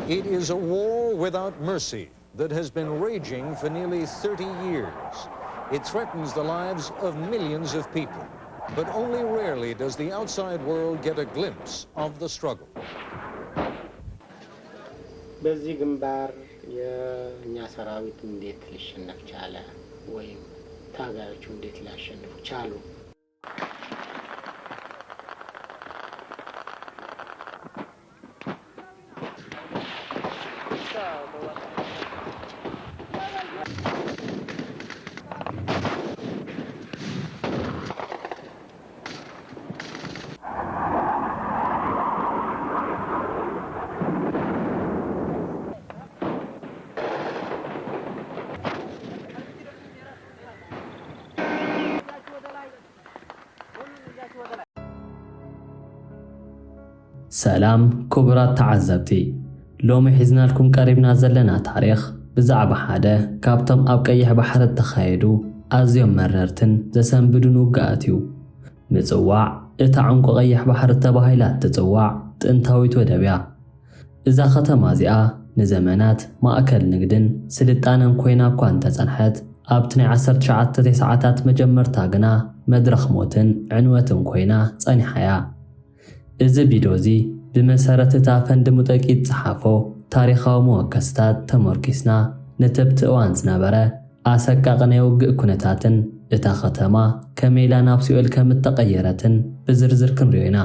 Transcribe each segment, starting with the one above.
It is a war without mercy that has been raging for nearly thirty years. It threatens the lives of millions of people, but only rarely does the outside world get a glimpse of the struggle. በዚህ ግንባር የእኛ ሰራዊት እንዴት ሊሸነፍ ቻለ? ወይም ታጋዮቹ እንዴት ሊያሸንፉ ቻሉ? ሰላም ክቡራት ተዓዘብቲ፣ ሎሚ ሒዝናልኩም ቀሪብና ዘለና ታሪኽ ብዛዕባ ሓደ ካብቶም ኣብ ቀይሕ ባሕሪ እተኻየዱ ኣዝዮም መረርትን ዘሰንብዱን ውግኣት እዩ። ምጽዋዕ፣ እታ ዕንቁ ቀይሕ ባሕሪ ተባሂላ እትጽዋዕ ጥንታዊት ወደብ እያ። እዛ ከተማ እዚኣ ንዘመናት ማእከል ንግድን ስልጣነን ኮይና እኳ እንተጸንሐት፣ ኣብቲ ናይ ዓሰርተ ትሽዓተ ተስዓታት መጀመርታ ግና መድረኽ ሞትን ዕንወትን ኮይና ጸኒሓ እያ። እዚ ቪድዮ እዚ ብመሰረት እቲ ኣፈንዲ ሙጠቂ ዝጸሓፎ ታሪኻዊ መወከስታት ተመርኪስና ነቲ ኣብቲ እዋን ዝነበረ ኣሰቃቒ ናይ ውግእ ኩነታትን እታ ከተማ ከመይ ኢላ ናብ ሲኦል ከም እተቐየረትን ብዝርዝር ክንሪኦ ኢና።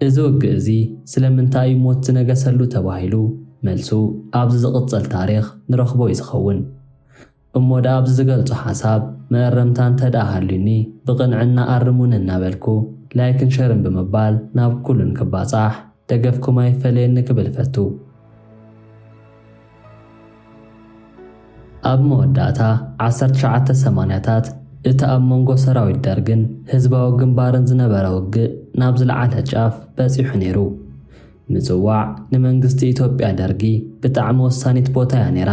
እዚ ውግእ እዚ ስለምንታይ እዩ ሞት ዝነገሰሉ ተባሂሉ? መልሱ ኣብዚ ዝቕጽል ታሪኽ ንረኽቦ እዩ ዝኸውን። እሞ ደኣ ኣብዚ ዝገልጾ ሓሳብ መእረምታ እንተ ደኣ ሃልዩኒ ብቕንዕና ኣርሙኒ እናበልኩ ላይክን ሸርን ብምባል ናብ ኩሉ ንክባጻሕ ደገፍኩም ኣይፈለየኒ ክብል እፈቱ። ኣብ መወዳእታ ዓሰርተ ትሽዓተ ሰማንያታት እቲ ኣብ መንጎ ሰራዊት ደርግን ህዝባዊ ግንባርን ዝነበረ ውግእ ናብ ዝለዓለ ጫፍ በጺሑ ነይሩ። ምጽዋዕ ንመንግስቲ ኢትዮጵያ ደርጊ ብጣዕሚ ወሳኒት ቦታ እያ ነይራ።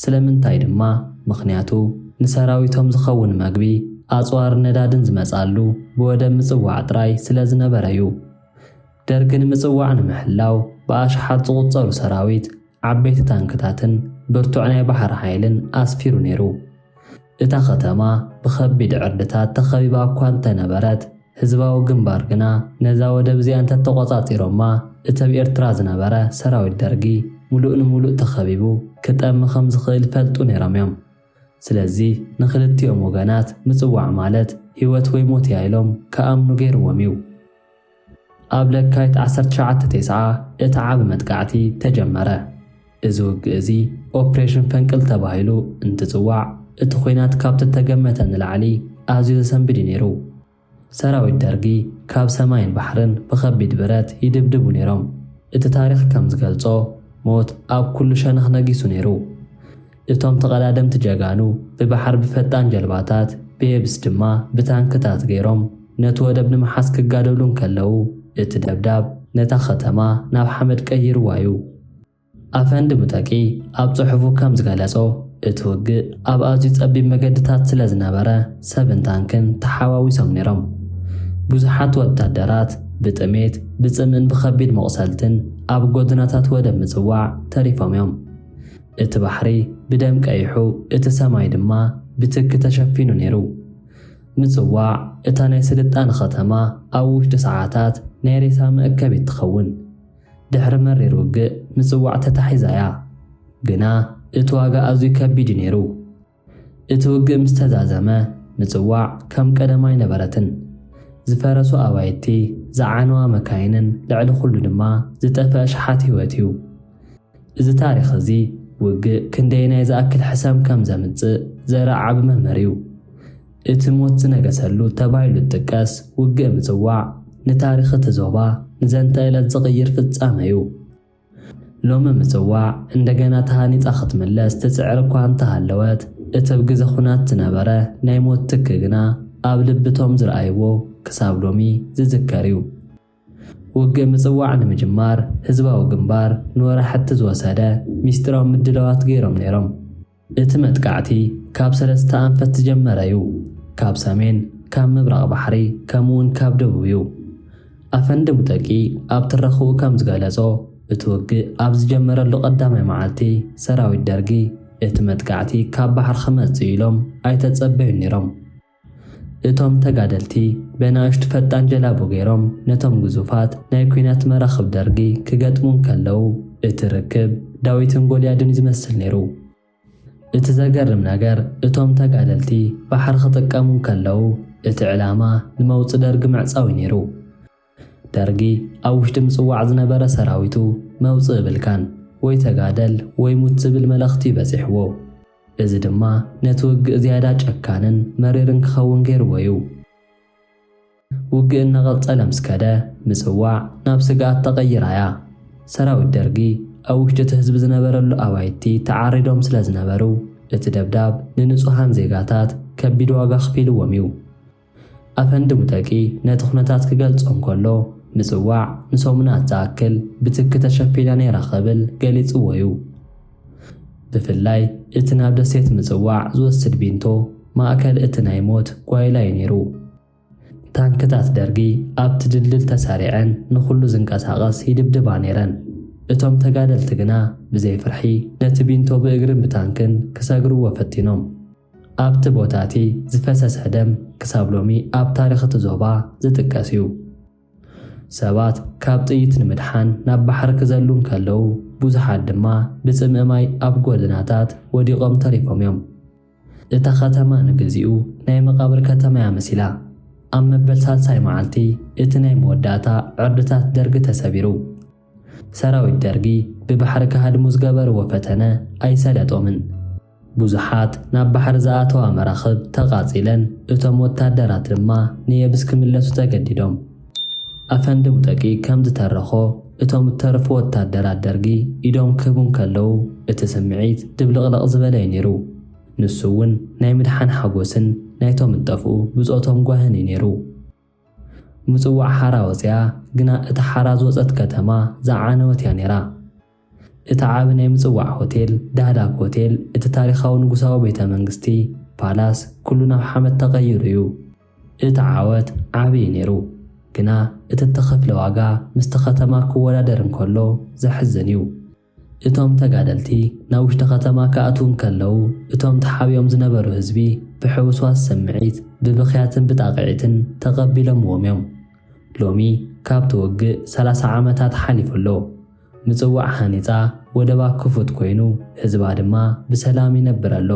ስለምንታይ ድማ? ምኽንያቱ ንሰራዊቶም ዝኸውን መግቢ፣ ኣጽዋርን ነዳድን ዝመጻሉ ብወደብ ምጽዋዕ ጥራይ ስለ ዝነበረ እዩ። ደርጊ ንምጽዋዕ ንምሕላው ብኣሽሓት ዝቑጸሩ ሰራዊት፣ ዓበይቲ ታንክታትን ብርቱዕ ናይ ባሕሪ ሓይልን ኣስፊሩ ነይሩ። እታ ከተማ ብኸቢድ ዕርድታት ተኸቢባ እኳ እንተነበረት፣ ህዝባዊ ግንባር ግና ነዛ ወደብ እዚኣ እንተተቖጻጺሮማ፣ እቲ ኣብ ኤርትራ ዝነበረ ሰራዊት ደርጊ ምሉእ ንምሉእ ተኸቢቡ ክጠሚ ከም ዝኽእል ይፈልጡ ነይሮም እዮም። ስለዚ ንኽልቲኦም ወገናት ምጽዋዕ ማለት ህይወት ወይ ሞት እያ ኢሎም ክኣምኑ ገይርዎም እዩ። ኣብ ለካቲት ዓሰርተ ትሽዓተ ተስዓ እቲ ዓቢ መጥቃዕቲ ተጀመረ። እዚ ውግእ እዚ ኦፕሬሽን ፈንቅል ተባሂሉ እንትጽዋዕ፣ እቲ ኲናት ካብቲ እተገመተ ንላዕሊ ኣዝዩ ዘሰንብድ እዩ ነይሩ። ሰራዊት ደርጊ ካብ ሰማይን ባሕርን ብኸቢድ ብረት ይድብድቡ ነይሮም። እቲ ታሪኽ ከም ዝገልጾ፣ ሞት ኣብ ኩሉ ሸነኽ ነጊሱ ነይሩ። እቶም ተቐዳደምቲ ጀጋኑ ብባሕሪ ብፈጣን ጀልባታት፣ ብየብስ ድማ ብታንክታት ገይሮም ነቲ ወደብ ንምሓዝ ክጋደሉ እንከለዉ፣ እቲ ደብዳብ ነታ ከተማ ናብ ሓመድ ቀይርዋ እዩ። ኣፈንዲ ሙጠቂ ኣብ ጽሑፉ ከም ዝገለጾ፣ እቲ ውግእ ኣብ ኣዝዩ ጸቢብ መገድታት ስለ ዝነበረ፣ ሰብን ታንክን ተሓዋዊሶም ነይሮም። ብዙሓት ወታደራት ብጥሜት፣ ብጽምእን ብኸቢድ መቑሰልትን ኣብ ጎደናታት ወደብ ምጽዋዕ ተሪፎም እዮም። እቲ ባሕሪ ብደም ቀይሑ፣ እቲ ሰማይ ድማ ብትኪ ተሸፊኑ ነይሩ። ምጽዋዕ፣ እታ ናይ ስልጣነ ከተማ፣ ኣብ ውሽጢ ሰዓታት ናይ ሬሳ መእከቢት ትኸውን። ድሕሪ መሪር ውግእ፣ ምጽዋዕ ተታሒዛ እያ። ግና እቲ ዋጋ ኣዝዩ ከቢድ እዩ ነይሩ። እቲ ውግእ ምስ ተዛዘመ፣ ምጽዋዕ ከም ቀደም ኣይነበረትን። ዝፈረሱ ኣባይቲ፣ ዝዓነዋ መካይንን ልዕሊ ኩሉ ድማ ዝጠፍአ ኣሽሓት ህይወት እዩ። እዚ ታሪኽ እዚ፣ ውግእ ክንደየናይ ዝኣክል ሕሰም ከም ዘምጽእ ዘርኢ ዓቢ መምህር እዩ። እቲ ሞት ዝነገሰሉ ተባሂሉ ዝጥቀስ ውግእ ምጽዋዕ፣ ንታሪኽ እቲ ዞባ ንዘንተ ዕለት ዝቕይር ፍጻመ እዩ። ሎሚ ምጽዋዕ እንደገና ተሃኒጻ ክትምለስ ትጽዕር እኳ እንተሃለወት፣ እቲ ኣብ ግዜ ኹናት ዝነበረ ናይ ሞት ትኪ ግና ኣብ ልቢ እቶም ዝረኣይዎ ክሳብ ሎሚ ዝዝከር እዩ። ውግእ ምጽዋዕ ንምጅማር ህዝባዊ ግንባር ንወራሕቲ ዝወሰደ ሚስጢራዊ ምድላዋት ገይሮም ነይሮም። እቲ መጥቃዕቲ ካብ ሰለስተ ኣንፈት ዝጀመረ እዩ። ካብ ሰሜን፣ ካብ ምብራቕ ባሕሪ፣ ከምኡውን ካብ ደቡብ እዩ። ኣፈንዲ ሙጠቂ ኣብ ትረኽኡ ከም ዝገለጾ፣ እቲ ውግእ ኣብ ዝጀመረሉ ቀዳማይ መዓልቲ፣ ሰራዊት ደርጊ እቲ መጥቃዕቲ ካብ ባሕሪ ክመጽእ ኢሎም ኣይተጸበዩን ነይሮም። እቶም ተጋደልቲ ብናእሽቱ ፈጣን ጀላቡ ገይሮም ነቶም ግዙፋት ናይ ኲናት መራኽብ ደርጊ ክገጥሙ እንከለዉ፣ እቲ ርክብ ዳዊትን ጎልያድን እዩ ዝመስል ነይሩ። እቲ ዘገርም ነገር፣ እቶም ተጋደልቲ ባሕሪ ክጥቀሙ እንከለዉ፣ እቲ ዕላማ ንመውጽኢ ደርጊ ምዕጻው እዩ ነይሩ። ደርጊ ኣብ ውሽጢ ምጽዋዕ ዝነበረ ሰራዊቱ፣ "መውጽኢ የብልካን፣ ወይ ተጋደል ወይ ሙት" ዝብል መልእኽቲ በጺሕዎ። እዚ ድማ ነቲ ውግእ ዝያዳ ጨካንን መሪርን ክኸውን ገይርዎ እዩ። ውግእ እናቐጸለ ምስ ከደ፣ ምጽዋዕ ናብ ስግኣት ተቐይራ እያ። ሰራዊት ደርጊ ኣብ ውሽጢ እቲ ህዝቢ ዝነበረሉ ኣባይቲ ተዓሪዶም ስለ ዝነበሩ፣ እቲ ደብዳብ ንንጹሃን ዜጋታት ከቢድ ዋጋ ኣኽፊልዎም እዩ። ኣፈንዲ ሙጠቂ ነቲ ኩነታት ክገልጾ እንከሎ፣ ምጽዋዕ ንሰሙናት ዝኣክል ብትኪ ተሸፊና ነይራ ክብል ገሊጽዎ እዩ። ብፍላይ እቲ ናብ ደሴት ምጽዋዕ ዝወስድ ቢንቶ፣ ማእከል እቲ ናይ ሞት ጓይላ እዩ ነይሩ። ታንክታት ደርጊ ኣብቲ ድልድል ተሳሪዐን ንኹሉ ዝንቀሳቐስ ይድብድባ ነይረን። እቶም ተጋደልቲ ግና ብዘይ ፍርሒ ነቲ ቢንቶ ብእግርን ብታንክን ክሰግርዎ ፈቲኖም። ኣብቲ ቦታ እቲ ዝፈሰሰ ደም ክሳብ ሎሚ ኣብ ታሪኽ እቲ ዞባ ዝጥቀስ እዩ። ሰባት ካብ ጥይት ንምድሓን ናብ ባሕሪ ክዘሉ እንከለዉ፣ ብዙሓት ድማ ብጽምኢ ማይ ኣብ ጎደናታት ወዲቖም ተሪፎም እዮም። እታ ከተማ ንግዚኡ ናይ መቓብር ከተማ እያ መሲላ። ኣብ መበል ሳልሳይ መዓልቲ እቲ ናይ መወዳእታ ዕርድታት ደርጊ ተሰቢሩ። ሰራዊት ደርጊ ብባሕሪ ክሃድሙ ዝገበርዎ ፈተነ ኣይሰለጦምን። ብዙሓት ናብ ባሕሪ ዝኣተዋ መራኽብ ተቓጺለን፣ እቶም ወታደራት ድማ ንየብስ ክምለሱ ተገዲዶም። ኣፈንዲ ሙጠቂ ከም ዝተረኾ፣ እቶም እተረፉ ወታደራት ደርጊ ኢዶም ክህቡ እንከለዉ፣ እቲ ስምዒት ድብልቕልቕ ዝበለ እዩ ነይሩ። ንሱ እውን ናይ ምድሓን ሓጎስን ናይቶም እጠፍኡ ብጾቶም ጓህን እዩ ነይሩ። ምጽዋዕ ሓራ ወጺኣ፣ ግና እታ ሓራ ዝወጸት ከተማ ዝዓነወት እያ ነይራ። እቲ ዓቢ ናይ ምጽዋዕ ሆቴል፣ ዳህላክ ሆቴል፣ እቲ ታሪኻዊ ንጉሳዊ ቤተ መንግስቲ፣ ፓላስ፣ ኩሉ ናብ ሓመድ ተቐይሩ እዩ። እቲ ዓወት ዓቢ እዩ ነይሩ፣ ግና እቲ እተኸፍለ ዋጋ ምስቲ ከተማ ክወዳደር እንከሎ ዘሕዝን እዩ። እቶም ተጋደልቲ ናብ ውሽጢ ከተማ ክኣትዉ እንከለዉ፣ እቶም ተሓቢኦም ዝነበሩ ህዝቢ ብሕውስዋስ ስምዒት፣ ብብኽያትን ብጣቕዒትን ተቐቢሎምዎም እዮም። ሎሚ ካብቲ ውግእ ሰላሳ ዓመታት ሓሊፉ ኣሎ። ምጽዋዕ ሃኒጻ፣ ወደባ ክፉት ኮይኑ፣ ህዝባ ድማ ብሰላም ይነብር ኣሎ።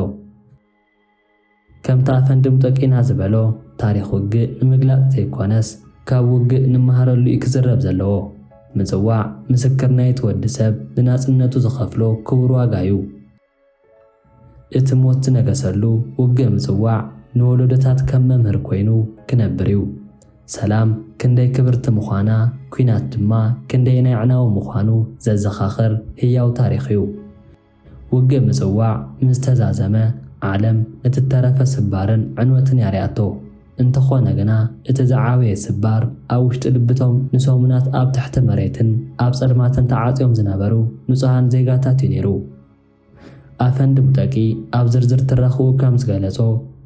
ከምቲ ኣፈንዲ ሙጠቂና ዝበሎ፣ ታሪኽ ውግእ ንምግላጽ ዘይኮነስ፣ ካብ ውግእ ንመሃረሉ እዩ ክዝረብ ዘለዎ። ምጽዋዕ ምስክር ናይቲ ወዲ ሰብ ንናጽነቱ ዝኸፍሎ ክቡር ዋጋ እዩ። እቲ ሞት ዝነገሰሉ ውግእ ምጽዋዕ ንወለዶታት ከም መምህር ኮይኑ ክነብር እዩ። ሰላም ክንደይ ክብርቲ ምዃና፣ ኲናት ድማ ክንደይ ናይ ኣዕናዊ ምዃኑ ዘዘኻኽር ህያው ታሪኽ እዩ። ውግእ ምጽዋዕ ምስ ተዛዘመ፣ ዓለም ነቲ እተረፈ ስባርን ዕንወትን እያ ሪኣቶ። እንተኾነ ግና፣ እቲ ዝዓበየ ስባር ኣብ ውሽጢ ልብቶም ንሰሙናት ኣብ ትሕቲ መሬትን ኣብ ጸልማትን ተዓጽዮም ዝነበሩ ንጹሃን ዜጋታት እዩ ነይሩ። ኣፈንዲ ሙጠቂ ኣብ ዝርዝር ትረኽኡ ከም ዝገለጾ፣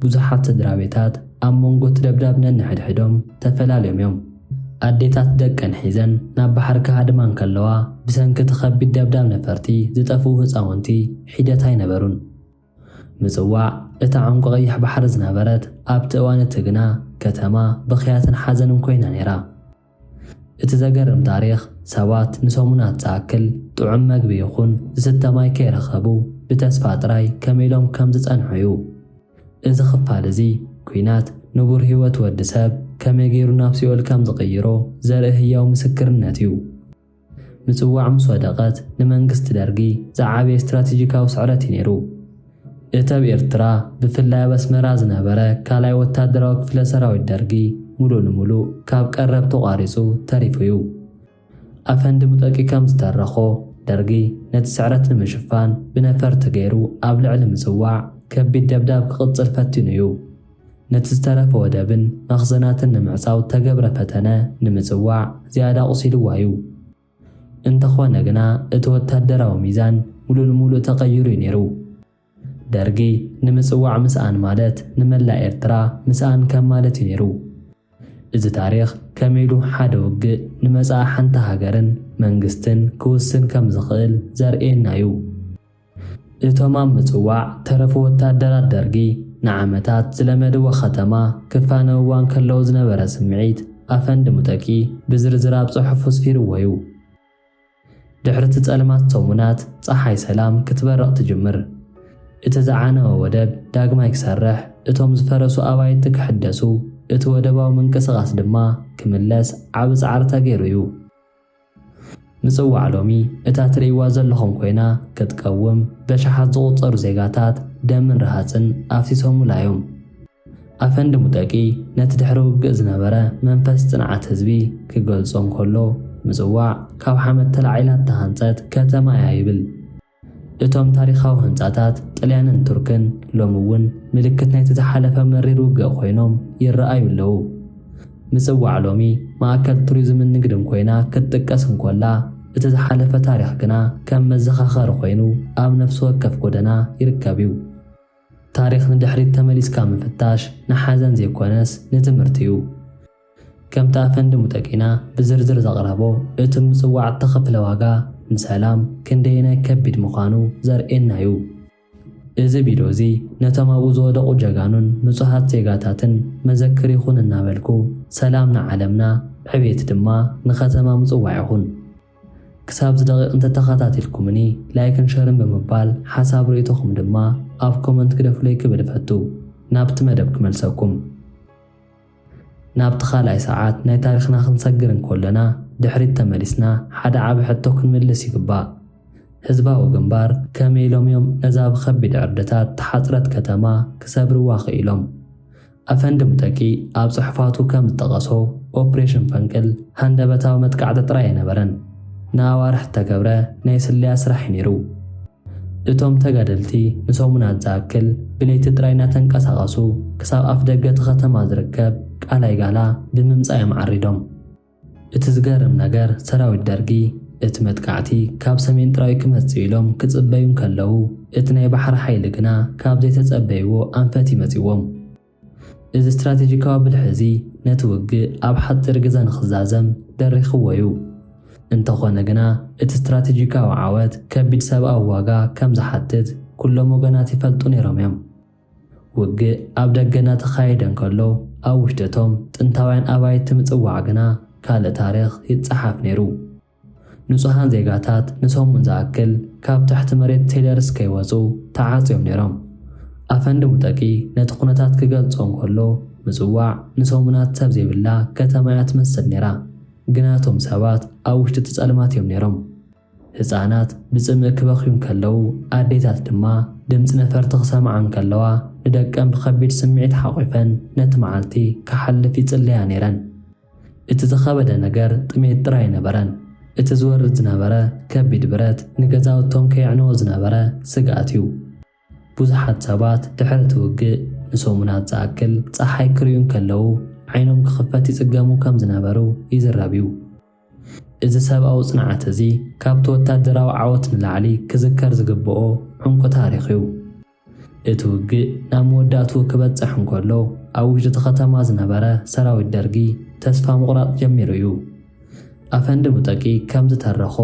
ብዙሓት ስድራ ቤታት ኣብ መንጎ እቲ ደብዳብ ነንሕድሕዶም ተፈላልዮም እዮም። ኣዴታት ደቀን ሒዘን ናብ ባሕሪ ክሃድማ እንከለዋ፣ ብሰንኪ እቲ ከቢድ ደብዳብ ነፈርቲ ዝጠፍኡ ህጻውንቲ ሒደት ኣይነበሩን። ምጽዋዕ እታ ዕምቆ ቀይሕ ባሕሪ ዝነበረት፣ ኣብቲ እዋን እቲ ግና ከተማ ብኽያትን ሓዘንን ኮይና ነይራ። እቲ ዘገርም ታሪኽ፣ ሰባት ንሰሙናት ዝኣክል ጥዑም መግቢ ይኹን ዝስተ ማይ ከይረኸቡ ብተስፋ ጥራይ ከመይ ኢሎም ከም ዝጸንሑ እዩ። እዚ ክፋል እዚ፣ ኲናት ንቡር ህይወት ወዲ ሰብ ከመይ ገይሩ ናብ ሲኦል ከም ዝቕይሮ ዘርኢ ህያው ምስክርነት እዩ። ምጽዋዕ ምስ ወደቐት፣ ንመንግስቲ ደርጊ ዝዓበየ ስትራቴጂካዊ ስዕረት እዩ ነይሩ። እቲ ኣብ ኤርትራ፣ ብፍላይ ኣብ ኣስመራ ዝነበረ ካልኣይ ወታደራዊ ክፍለ ሰራዊት ደርጊ፣ ሙሉእ ንሙሉእ ካብ ቀረብ ተቋሪጹ ተሪፉ እዩ። ኣፈንዲ ሙጠቂ ከም ዝተረኾ፣ ደርጊ ነቲ ስዕረት ንምሽፋን ብነፈርቲ ገይሩ ኣብ ልዕሊ ምጽዋዕ ከቢድ ደብዳብ ክቕጽል ፈቲኑ እዩ። ነቲ ዝተረፈ ወደብን መኽዘናትን ንምዕጻው ተገብረ ፈተነ ንምጽዋዕ ዝያዳ ኣቑሲልዋ እዩ። እንተኾነ ግና፣ እቲ ወታደራዊ ሚዛን ሙሉእ ንሙሉእ ተቐይሩ እዩ ነይሩ። ደርጊ ንምጽዋዕ ምስኣን ማለት ንመላእ ኤርትራ ምስኣን ከም ማለት እዩ ነይሩ። እዚ ታሪኽ ከመይ ኢሉ ሓደ ውግእ ንመጻኢ ሓንቲ ሃገርን መንግስትን ክውስን ከም ዝኽእል ዘርእየና እዩ። እቶም ኣብ ምጽዋዕ ተረፉ ወታደራት ደርጊ ንዓመታት ዝለመድዎ ከተማ ክፋነውዋ እንከለዉ ዝነበረ ስምዒት ኣፈንዲ ሙጠቂ ብዝርዝር ኣብ ጽሑፉ ኣስፊርዎ እዩ። ድሕሪ እቲ ጸልማት ሰሙናት ጸሓይ ሰላም ክትበርቕ ትጅምር። እቲ ዝዓነወ ወደብ ዳግማይ ክሰርሕ፣ እቶም ዝፈረሱ ኣባይቲ ክሕደሱ፣ እቲ ወደባዊ ምንቅስቓስ ድማ ክምለስ ዓቢ ጻዕሪ ተገይሩ እዩ። ምጽዋዕ ሎሚ እታ ትርእይዋ ዘለኹም ኮይና ክትቀውም፣ በሽሓት ዝቑጸሩ ዜጋታት ደምን ረሃጽን ኣፍሲሶሙላ እዮም። ኣፈንዲ ሙጠቂ ነቲ ድሕሪ ውግእ ዝነበረ መንፈስ ጽንዓት ህዝቢ ክገልጾ እንከሎ፣ ምጽዋዕ ካብ ሓመድ ተላዒላ እተሃንጸት ከተማ እያ ይብል። እቶም ታሪኻዊ ህንጻታት ጥልያንን ቱርክን ሎሚ እውን ምልክት ናይቲ ዝሓለፈ መሪር ውግእ ኮይኖም ይረኣዩ ኣለዉ። ምጽዋዕ ሎሚ ማእከል ቱሪዝምን ንግድን ኮይና ክትጥቀስ እንኮላ፣ እቲ ዝሓለፈ ታሪኽ ግና ከም መዘኻኸሪ ኮይኑ ኣብ ነፍሲ ወከፍ ጎደና ይርከብ እዩ። ታሪኽ ንድሕሪት ተመሊስካ ምፍታሽ ንሓዘን ዘይኮነስ ንትምህርቲ እዩ። ከምቲ ኣፈንዲ ሙጠቂና ብዝርዝር ዘቕረቦ፣ እቲ ምጽዋዕ እተኸፍለ ዋጋ ንሰላም ክንደየናይ ከቢድ ምዃኑ ዘርእየና እዩ። እዚ ቪድዮ እዚ ነቶም ኣብኡ ዝወደቑ ጀጋኑን ንጹሃት ዜጋታትን መዘክር ይኹን እናበልኩ፣ ሰላም ንዓለምና፣ ዕቤት ድማ ንከተማ ምጽዋዕ ይኹን። ክሳብ እዚ ደቂቕ እንተተኸታቲልኩምኒ፣ ላይክን ሸርን ብምባል ሓሳብ ርእይቶኹም ድማ ኣብ ኮመንት ግደፉለይ ክብል እፈቱ። ናብቲ መደብ ክመልሰኩም። ናብቲ ካልኣይ ሰዓት ናይ ታሪኽና ክንሰግር እንከለና፣ ድሕሪት ተመሊስና ሓደ ዓቢ ሕቶ ክንምልስ ይግባእ። ህዝባዊ ግንባር ከመይ ኢሎም እዮም ነዛ ብኸቢድ ዕርድታት ተሓጽረት ከተማ ክሰብርዋ ክኢሎም? ኣፈንዲ ሙጠቂ ኣብ ጽሑፋቱ ከም ዝጠቐሶ፣ ኦፕሬሽን ፈንቅል ሃንደበታዊ መጥቃዕቲ ጥራይ ኣይነበረን። ንኣዋርሕ እተገብረ ናይ ስለያ ስራሕ እዩ ነይሩ። እቶም ተጋደልቲ ንሰሙናት ዝኣክል ብለይቲ ጥራይ እናተንቀሳቐሱ ክሳብ ኣፍ ደገ እቲ ከተማ ዝርከብ ቃላይ ጋላ ብምምጻእ እዮም ዓሪዶም። እቲ ዝገርም ነገር ሰራዊት ደርጊ እቲ መጥቃዕቲ ካብ ሰሜን ጥራይ ክመጽእ ኢሎም ክጽበዩ እንከለዉ፣ እቲ ናይ ባሕሪ ሓይሊ ግና ካብ ዘይተጸበይዎ ኣንፈት እዩ መጺዎም። እዚ ስትራቴጂካዊ ብልሒ እዚ ነቲ ውግእ ኣብ ሓጺር ግዜ ንኽዛዘም ደሪኽዎ እዩ። እንተኾነ ግና እቲ ስትራቴጂካዊ ዓወት ከቢድ ሰብኣዊ ዋጋ ከም ዝሓትት ኩሎም ወገናት ይፈልጡ ነይሮም እዮም። ውግእ ኣብ ደገ እናተኻየደ እንከሎ ኣብ ውሽጢ እቶም ጥንታውያን ኣባይቲ ምጽዋዕ ግና ካልእ ታሪኽ ይጸሓፍ ነይሩ። ንጹሃን ዜጋታት ንሰሙን ዝኣክል ካብ ትሕቲ መሬት ቴለርስ ከይወጹ ተዓጽዮም ነይሮም። ኣፈንዲ ሙጠቂ ነቲ ኩነታት ክገልጾ እንከሎ፣ ምጽዋዕ ንሰሙናት ሰብ ዘይብላ ከተማ እያ ትመስል ነይራ። ግና እቶም ሰባት ኣብ ውሽጢ እቲ ጸልማት እዮም ነይሮም። ህጻናት ብጽምእ ክበኽዩ እንከለዉ፣ ኣዴታት ድማ ድምጺ ነፈርቲ ክሰምዓ እንከለዋ፣ ንደቀን ብኸቢድ ስምዒት ሓቑፈን ነቲ መዓልቲ ክሓልፍ ይጽለያ ነይረን። እቲ ዝኸበደ ነገር ጥሜት ጥራይ ኣይነበረን። እቲ ዝወርድ ዝነበረ ከቢድ ብረት ንገዛውቶም ከየዕንዎ ዝነበረ ስግኣት እዩ። ብዙሓት ሰባት ድሕሪ እቲ ውግእ ንሰሙናት ዝኣክል ጸሓይ ክርእዩ እንከለዉ ዓይኖም ክኽፈት ይጽገሙ ከም ዝነበሩ ይዝረብ እዩ። እዚ ሰብኣዊ ጽንዓት እዚ ካብቲ ወታደራዊ ዓወት ንላዕሊ ክዝከር ዝግብኦ ዕንቁ ታሪኽ እዩ። እቲ ውግእ ናብ መወዳእትኡ ክበጽሕ እንከሎ፣ ኣብ ውሽጢ እቲ ከተማ ዝነበረ ሰራዊት ደርጊ ተስፋ ምቑራጽ ጀሚሩ እዩ። ኣፈንዲ ሙጠቂ ከም ዝተረኾ፣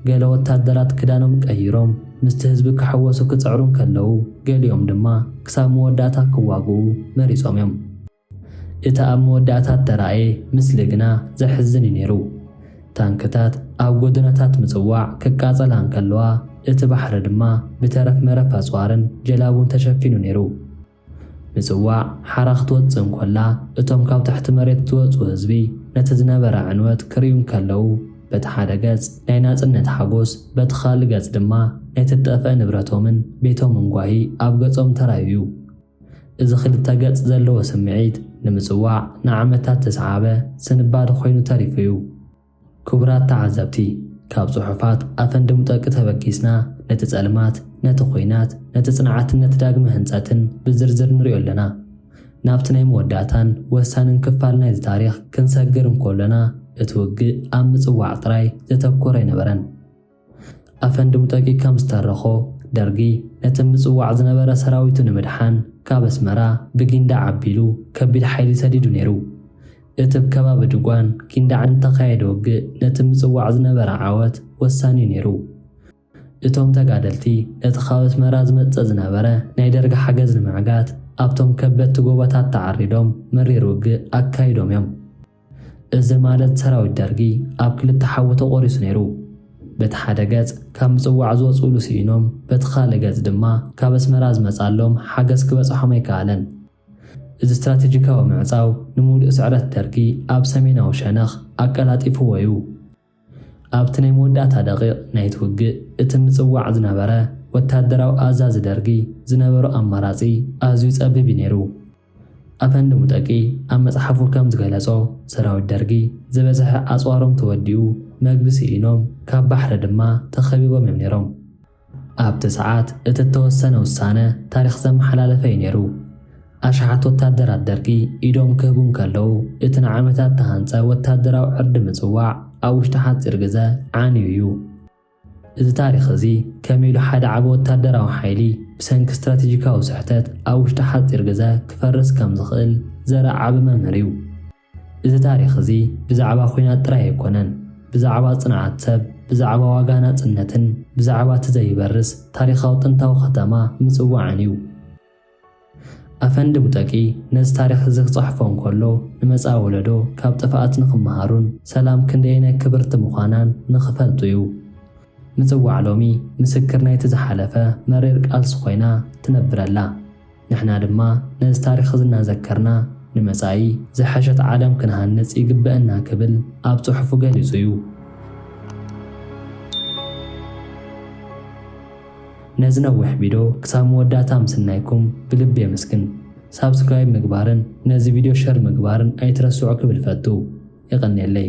ገለ ወታደራት ክዳኖም ቀይሮም ምስቲ ህዝቢ ክሕወሱ ክጽዕሩ እንከለዉ፣ ገሊኦም ድማ ክሳብ መወዳእታ ክዋግኡ መሪጾም እዮም። እቲ ኣብ መወዳእታ እተራእየ ምስሊ ግና ዘሕዝን እዩ ነይሩ። ታንክታት ኣብ ጎደናታት ምጽዋዕ ክቃጸላ እንከለዋ፣ እቲ ባሕሪ ድማ ብተረፍ መረፍ ኣጽዋርን ጀላቡን ተሸፊኑ ነይሩ። ምጽዋዕ ሓራ ክትወጽእ እንከላ፣ እቶም ካብ ትሕቲ መሬት ዝወጹ ህዝቢ ነቲ ዝነበረ ዕንወት ክርእዩ እንከለዉ፣ በቲ ሓደ ገጽ ናይ ናጽነት ሓጎስ፣ በቲ ካልእ ገጽ ድማ ናይ ትጠፍአ ንብረቶምን ቤቶምን ጓሂ ኣብ ገጾም ተራእዩ እዩ። እዚ ክልተ ገጽ ዘለዎ ስምዒት ንምጽዋዕ ንዓመታት ዝሰዓበ ስንባደ ኮይኑ ተሪፉ እዩ። ክቡራት ተዓዘብቲ፣ ካብ ጽሑፋት ኣፈንዲ ሙጠቂ ተበጊስና፣ ነቲ ጸልማት፣ ነቲ ኲናት፣ ነቲ ጽንዓትን ነቲ ዳግመ ህንጸትን ብዝርዝር ንሪኦ ኣለና። ናብቲ ናይ መወዳእታን ወሳንን ክፋል ናይዚ ታሪኽ ክንሰግር እንከሎና፣ እቲ ውግእ ኣብ ምጽዋዕ ጥራይ ዘተኮረ ኣይነበረን። ኣፈንዲ ሙጠቂ ከም ዝተረኾ፣ ደርጊ ነቲ ምጽዋዕ ዝነበረ ሰራዊቱ ንምድሓን ካብ ኣስመራ ብጊንዳዕ ኣቢሉ ከቢድ ሓይሊ ሰዲዱ ነይሩ። እቲ ኣብ ከባቢ ድጓን ጊንዳዕን እተኻየደ ውግእ ነቲ ምጽዋዕ ዝነበረ ዓወት ወሳኒ ነይሩ። እቶም ተጋደልቲ ነቲ ካብ ኣስመራ ዝመጽእ ዝነበረ ናይ ደርጊ ሓገዝ ንምዕጋት ኣብቶም ከበድቲ ጎቦታት ተዓሪዶም መሪር ውግእ ኣካይዶም እዮም። እዚ ማለት ሰራዊት ደርጊ ኣብ ክልተ ሓዊ ተቖሪሱ ነይሩ። በቲ ሓደ ገጽ ካብ ምጽዋዕ ዝወጽኡሉ ስኢኖም፣ በቲ ካልእ ገጽ ድማ ካብ ኣስመራ ዝመጻሎም ሓገዝ ክበጽሖም ኣይከኣለን። እዚ ስትራቴጂካዊ ምዕጻው ንምሉእ ስዕረት ደርጊ ኣብ ሰሜናዊ ሸነኽ ኣቀላጢፍዎ እዩ። ኣብቲ ናይ መወዳእታ ደቂቕ ናይቲ ውግእ፣ እቲ ምጽዋዕ ዝነበረ ወታደራዊ ኣዛዚ ደርጊ ዝነበሮ ኣማራጺ ኣዝዩ ጸቢብ እዩ ነይሩ። ኣፈንዲ ሙጠቂ ኣብ መጽሓፉ ከም ዝገለጾ፣ ሰራዊት ደርጊ ዝበዝሐ ኣጽዋሮም ተወዲኡ፣ መግቢ ስኢኖም፣ ካብ ባሕሪ ድማ ተኸቢቦም እዮም ነይሮም። ኣብቲ ሰዓት እቲ እተወሰነ ውሳነ ታሪኽ ዘመሓላለፈ እዩ ነይሩ። ኣሽሓት ወታደራት ደርጊ ኢዶም ክህቡ እንከለዉ፣ እቲ ንዓመታት ተሃንጸ ወታደራዊ ዕርዲ ምጽዋዕ ኣብ ውሽጢ ሓጺር ግዘ ዓንዩ እዩ። እዚ ታሪኽ እዚ ከመይ ኢሉ ሓደ ዓቢ ወታደራዊ ሓይሊ ብሰንኪ ስትራቴጂካዊ ስሕተት ኣብ ውሽጢ ሓጺር ግዘ ክፈርስ ከም ዝኽእል ዘርኢ ዓቢ መምህር እዩ። እዚ ታሪኽ እዚ ብዛዕባ ኲናት ጥራይ ኣይኮነን። ብዛዕባ ጽንዓት ሰብ፣ ብዛዕባ ዋጋ ናጽነትን ብዛዕባ እቲ ዘይበርስ ታሪኻዊ ጥንታዊ ከተማ ምጽዋዕን እዩ። ኣፈንዲ ሙጠቂ ነዚ ታሪኽ እዚ ክጽሕፎ እንከሎ፣ ንመጻኢ ወለዶ ካብ ጥፍኣት ንኽመሃሩን ሰላም ክንደየናይ ክብርቲ ምዃናን ንኽፈልጡ እዩ። ምጽዋዕ ሎሚ ምስክር ናይቲ ዝሓለፈ መሪር ቃልሲ ኮይና ትነብር ኣላ። ንሕና ድማ ነዚ ታሪኽ እዚ እናዘከርና፣ ንመጻኢ ዝሐሸት ዓለም ክንሃንጽ ይግበአና ክብል ኣብ ጽሑፉ ገሊጹ እዩ። ነዚ ነዊሕ ቪድዮ ክሳብ መወዳእታ ምስናይኩም ብልቢ የመስግን። ሳብስክራይብ ምግባርን ነዚ ቪድዮ ሸር ምግባርን ኣይትረስዑ ክብል ፈቱ። የቐንየለይ።